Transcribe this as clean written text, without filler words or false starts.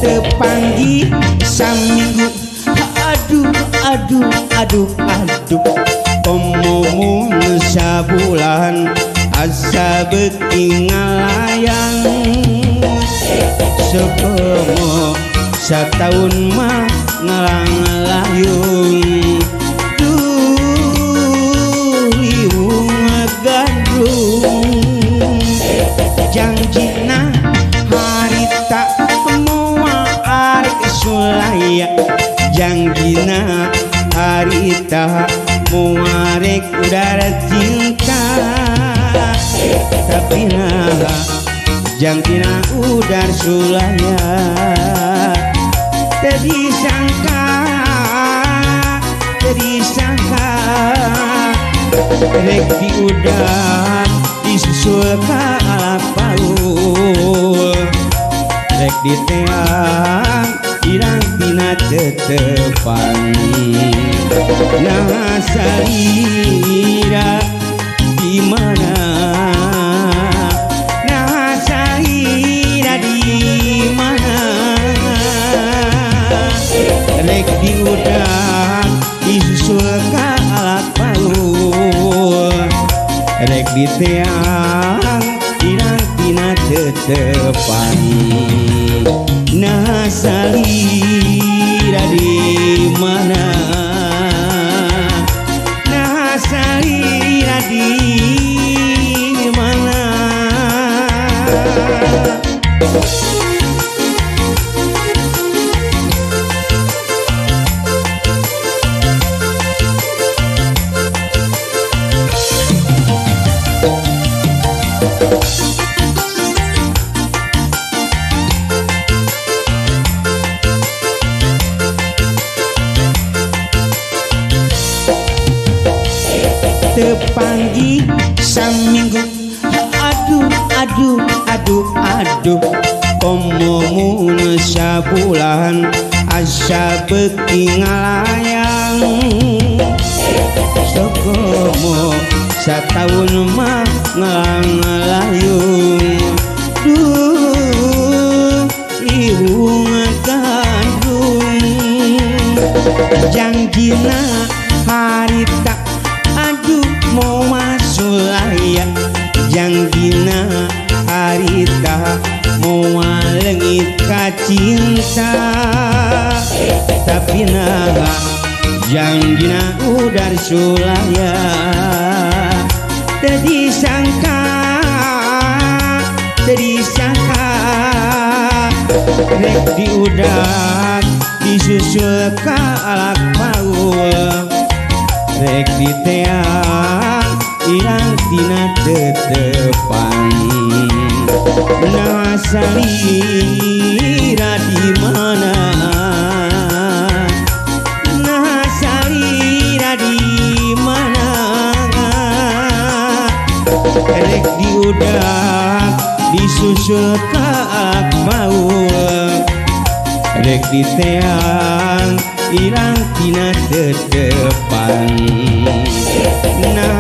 Tepanggi saminggu aduh aduh aduh aduh komo mun sabulan asa beuki ngalayang sokomo sataun mah ngalang-layung duh liwung gandrung jangjina harita moal arek sulaya jangjina harita moal rek udara cinta tapi nah jangjina udar sulaya teu disangka rek diudag disusul ka alak paul rek diteang irang tina tetepan nah salira di mana nah salira di mana rek diudag disusul ka alak paul rek diteang irang tina tetepan nah salira di mana nah salira di mana. Tepanggi saminggu aduh aduh aduh aduh komo mun sabulan asa beuki ngalayang sokomo sataun mah ngalang-layung duh liwung gandrung jangjina harita aduh moal sulaya jangjina harita moal leungit ka cinta tapi nah jangjina udar sulaya teu disangka rek diudag disusul ka alak paul rek diteang irang tina tetepan nah salira di mana nah salira di mana rek diudag disusul ka alak paul rek diteang irang tina tetepan nah